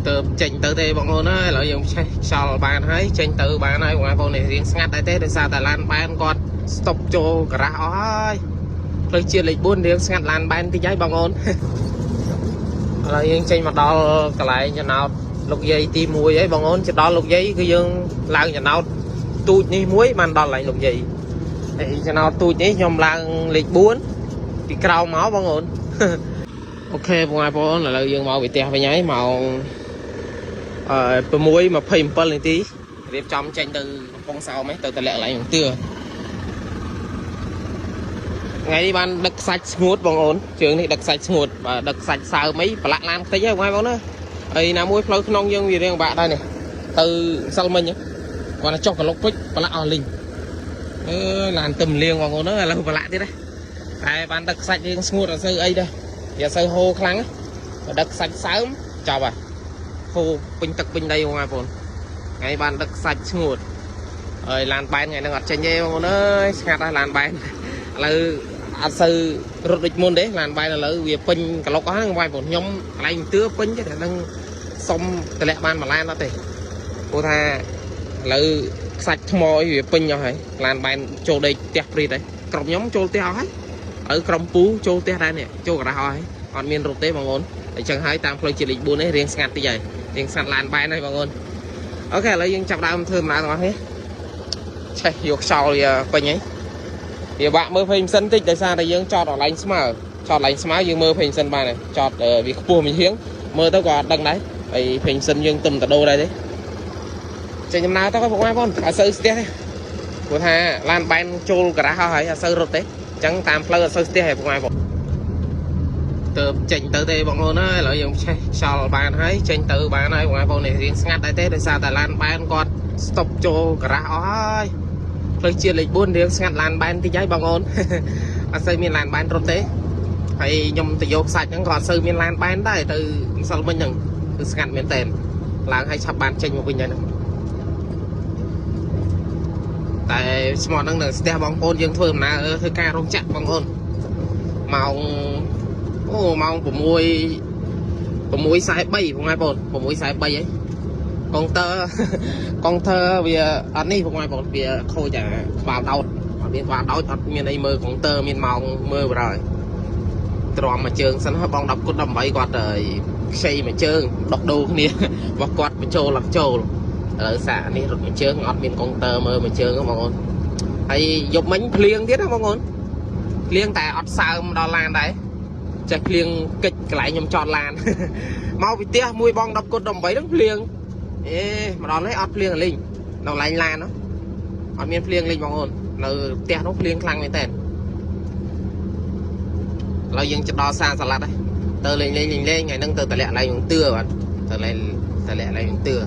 ទៅចេញទៅទេបងប្អូនអើយឥឡូវយើងឆេះខ្យល់បានហើយចេញទៅបានហើយបងប្អូននេះរៀងស្ងាត់ដែរទេដោយសារតែឡានបែនគាត់ stop ចូលការ៉ាស់អស់ហើយផ្លូវជាតិលេខ4រៀងស្ងាត់ឡានបែនតិចហើយបងប្អូន ឥឡូវយើងចេញមកដល់កន្លែងចំណោតលោកយាយទី1ហើយបងប្អូនទៅដល់លោកយាយគឺយើងឡើងចំណោតទូចនេះមួយបានដល់កន្លែងលោកយាយហើយចំណោតទូចនេះខ្ញុំឡើងលេខ4ពីក្រោមមកបងប្អូន OK បងប្អូនឥឡូវយើងមកពីផ្ទះវិញហើយម៉ោងអឺ6:27នាទីរៀបចំចេញទៅកំពង់សោមឯងទៅតម្លាក់កន្លែងទឿថ្ងៃនេះបានដឹកខ្សាច់ស្ងួតបងអូនជើងនេះដឹកខ្សាច់ស្ងួតបាទដឹកខ្សាច់សើមអីប្រឡាក់ឡានខ្ទេចហើយបងប្អូនណាហើយណាមួយផ្លូវក្នុងយើងវារៀងបាក់ដែរនេះទៅម្សិលមិញគាត់ទៅចុះកលុកពេជ្រប្រឡាក់អស់លីងអឺឡានទឹមលៀងបងប្អូនអើយឥឡូវប្រឡាក់ទៀតណាតែបានដឹកខ្សាច់រៀងស្ងួតអត់សូវអីដែរវាអត់សូវហូរខ្លាំងបើដឹកខ្សាច់សើមចប់ហើយហូរពេញទឹកពេញដីបងប្អូនថ្ងៃបានដឹកខ្សាច់ស្ងួតហើយឡានបែនថ្ងៃហ្នឹងអត់ចេញទេបងប្អូនអើយស្ងាត់ហើយឡានបែនឥឡូវអត់សូវរត់ដូចមុនទេឡានបែនឥឡូវវាពេញក្លុកអស់ហ្នឹងបងប្អូនខ្ញុំកន្លែងទឿពេញទេតែនឹងសុំតម្លាក់បានមួយឡានអត់ទេព្រោះថាឥឡូវខ្សាច់ថ្មអីវាពេញអស់ហើយឡានបែនចូលដេកផ្ទះព្រីតហើយក្រុមខ្ញុំចូលផ្ទះអស់ហើយឥឡូវក្រុមពូចូលផ្ទះដែរនេះចូលការ៉ាស់អស់ហើយអត់មានរត់ទេបងប្អូនអញ្ចឹងហើយតាមផ្លូវជាតិលេខ4នេះរៀងស្ងាត់តិចហើយរៀងស្ងាត់ឡានបែនហើយបងប្អូន OK ឥឡូវយើងចាប់ដើមធ្វើដំណើរទាំងអស់គ្នាឆេះយកខ្យល់វាពេញហើយវាបាក់មើលភេងម៉ាស៊ីនតិចដោយសារតែយើងចតកន្លែងស្មើចតកន្លែងស្មើយើងមើលភេងម៉ាស៊ីនបានហើយចតវាខ្ពស់មួយហៀងមើលទៅក៏អត់ដឹងដែរហើយភេងម៉ាស៊ីនយើងទឹមតដូរដែរទេចេញដំណើរទៅបងប្អូនអត់សូវស្ទះទេព្រោះថាឡានបែនចូលការ៉ាស់ហើយអត់សូវរត់ទេអញ្ចឹងតាមផ្លូវអត់សូវស្ទះទេបងប្អូនទៅចេញទៅទេបងប្អូនអើយឥឡូវយើងឆេះខ្យល់បានហើយចេញទៅបានហើយបងប្អូននេះរៀងស្ងាត់ដែរទេដោយសារតែឡានបែនគាត់ stop ចូលការ៉ាស់អស់ហើយផ្លូវជាតិលេខ4រៀងស្ងាត់ឡានបែនតិចហើយបងប្អូន អត់សូវមានឡានបែនរត់ទេហើយខ្ញុំទៅយកខ្សាច់ហ្នឹងក៏អត់សូវមានឡានបែនដែរទៅម្សិលមិញហ្នឹងគឺស្ងាត់មែនតើឡើងឲ្យឆាប់បានចេញមកវិញហើយហ្នឹងតែស្មត់ហ្នឹងនៅស្ទះបងប្អូនយើងធ្វើដំណើរធ្វើការរោងចក្របងប្អូនម៉ោងអូម៉ោង6 6:43បងប្អូន6:43ហើយកុងទ័រ កុងទ័រវាអត់នេះបងប្អូនវាខូចតែក្បាលដោតអត់មានក្បាលដោតអត់មានអីមើលកុងទ័រមានម៉ោងមើលបណ្ដោយទ្រាំមួយជើងសិនហើយបង10គុត18គាត់ខ្ចីមួយជើងដោះដូរគ្នា របស់គាត់បញ្ចូលឡើងចូលឥឡូវសាកនេះរត់មួយជើងអត់មានកុងទ័រមើលមួយជើងហ្នឹងបងប្អូនហើយយប់មិញភ្លៀងទៀតណាបងប្អូនភ្លៀងតែអត់សើមដល់ឡានដែរចេះភ្លៀងកិច្ចកន្លែងខ្ញុំចតឡាន មកពីផ្ទះមួយបង10គុត18ហ្នឹងភ្លៀងអេមកដល់នេះអត់ភ្លៀងលេងនៅកន្លែងឡាននោះអត់មានភ្លៀងលេងបងប្អូននៅផ្ទះនោះភ្លៀងខ្លាំងមែនតើឥឡូវយើងទៅដល់សាសាឡាត់ហើយទៅលេងលេងលេងលេងថ្ងៃហ្នឹងទៅតម្លាក់កន្លែងទឿបាទទៅលេងតម្លាក់កន្លែងទឿឥ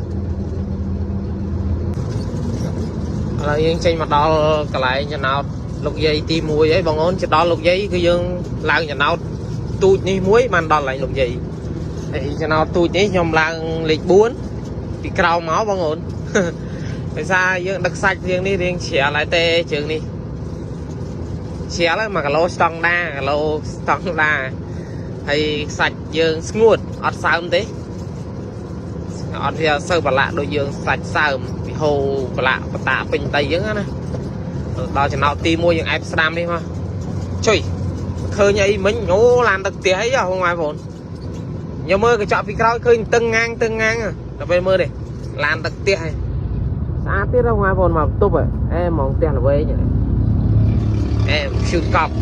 ឡូវយើងចេញមកដល់កន្លែងចំណោតលោកយាយទី1ហើយបងប្អូនទៅដល់លោកយាយគឺយើងឡើងចំណោតទូចនេះមួយបានដល់កន្លែងលោកយាយហើយចំណោតទូចនេះខ្ញុំឡើងលេខ4ពីក្រោមមកបងប្អូន ដោយសារយើងដឹកសាច់រៀងនេះរៀងជ្រាលហើយទេជើងនេះជ្រាលហើយ1គីឡូស្តង់ដាគីឡូស្តង់ដាហើយសាច់យើងស្ងួតអត់សើមទេអត់វាសូវប្រឡាក់ដូចយើងសាច់សើមពីហូរប្រឡាក់បតាពេញដីយើងណាដល់ចំណោតទី1យើងអែបស្ដាំនេះមកចុយឃើញអីមិញអូឡានទឹកផ្ទះអីហ៎បងប្អូនខ្ញុំមើលកញ្ចក់ពីក្រោយឃើញតឹងងាងតឹងងាងដល់ពេលមើលនេះឡានទឹកផ្ទះឯងស្អាតទៀតបងប្អូនមកបន្ទប់អេហ្មងផ្ទះល្វែងអេឈឺកប់